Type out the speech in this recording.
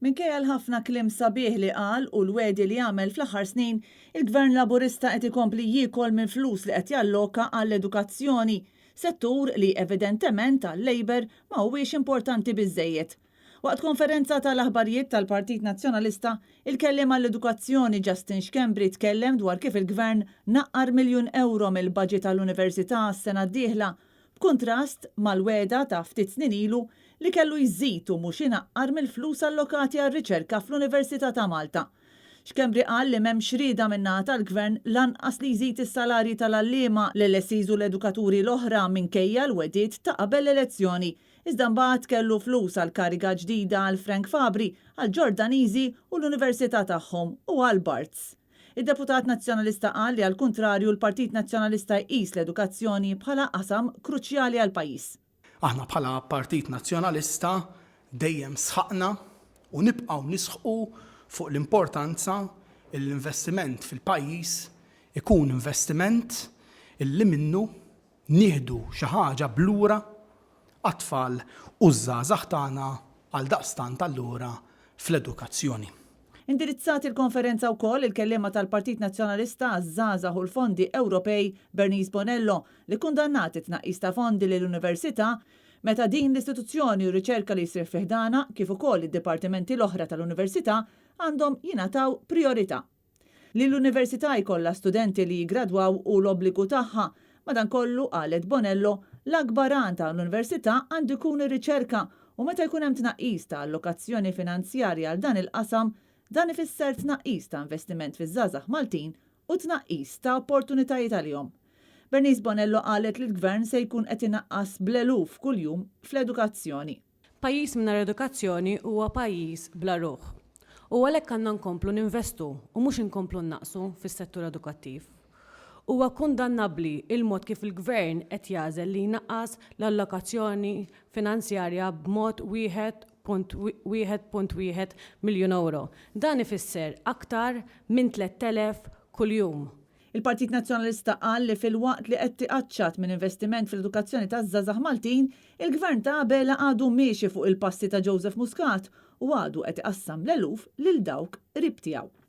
Minkejja l-ħafna kliem sabiħ li qal u l-wegħdi li għamel fl-aħħar snin, il-Gvern Laburista qed ikompli jiekol minn flus li qed jalloka għall-edukazzjoni, settur li evidentement għal-Labour ma huwiex importanti biżżejjed. Waqt konferenza tal-aħbarijiet tal-Partit Nazzjonalista, il-Kelliem għall-Edukazzjoni Justin Schembri tkellem dwar kif il-Gvern naqqar miljun ewro mill-baġit għall-Università għas-sena d-dieħla b'kuntrast mal-wegħda ta' ftit snin ilu li kellu jżid u mhux inaqqar mill-flus allokati għar-riċerka fl-Università ta' Malta. Schembri qal li m'hemmx rieda min-naħa tal-Gvern lanqas li jżid is-salarji tal-għalliema, l-LSEs u l-edukaturi l-oħra minkejja l-wegħdiet ta' qabel l-elezzjoni, iżda mbagħad kellu flus għal kariga ġdida għal Frank Fabri, għall-Ġordaniżi u l-Università tagħhom u għal Barts. Id-deputat Nazzjonalista qal li għall-kuntrarju l-Partit Nazzjonalista jqis l-edukazzjoni bħala qasam kruċjali għall-pajjiż. Aħna bħala Partit Nazzjonalista dejjem sħaqna u nibqgħu nisħqu fuq l-importanza li l-investiment fil-pajjiż ikun investiment illi minnu nieħdu xi ħaġa b'lura għat-tfal u ż-żgħażagħ tagħna għaldaqstant allura fl-edukazzjoni. Indirizzat il-konferenza wkoll il-kelliema tal-Partit Nazzjonalista għaż-Żgħażagħ u l-Fondi Ewropej Bernice Bonello li kkundannat it-tnaqqis ta' fondi lill-Università meta din l-istituzzjoni u r-riċerka li jsir fi ħdanha kif ukoll id-dipartimenti l-oħra tal-Università għandhom jingħataw prijorità. Li l-Università jkollha studenti li jiggradwaw hu l-obbligu tagħha. Madankollu, qalet Bonello, l-akbar għan ta' l-Università għandu jkun ir-riċerka u meta jkun hemm tnaqqis ta' allokazzjoni finanzjarja għal dan il-qasam, dan ifisser tnaqqis ta' investiment fiż-żgħażagħ Maltin u tnaqqis ta' opportunitajiet għalihom. Bernice Bonello qalet li l-Gvern se jkun qed inaqqas bl-eluf kuljum fl-edukazzjoni. Pajjiż mingħajr edukazzjoni huwa pajjiż bla ruħ. U għalhekk għandna nkomplu ninvestu u mhux inkomplu nnaqqsu fis-settur edukattiv. Huwa kundannabbli il-mod kif il-Gvern qed jagħżel li jnaqqas l-allokazzjoni finanzjarja b'mod 1.1.1 miljun ewro. Dan ifisser aktar minn 3,000 kuljum. Il-Partit Nazzjonalista qal li filwaqt li qed tiqaċċat minn investiment fl-edukazzjoni taż-żgħażagħ Maltin, il-Gvern ta' Abela għadu miexi fuq il-passi ta' Joseph Muscat u għadu qed iqassam l-eluf lil dawk qrib tiegħu.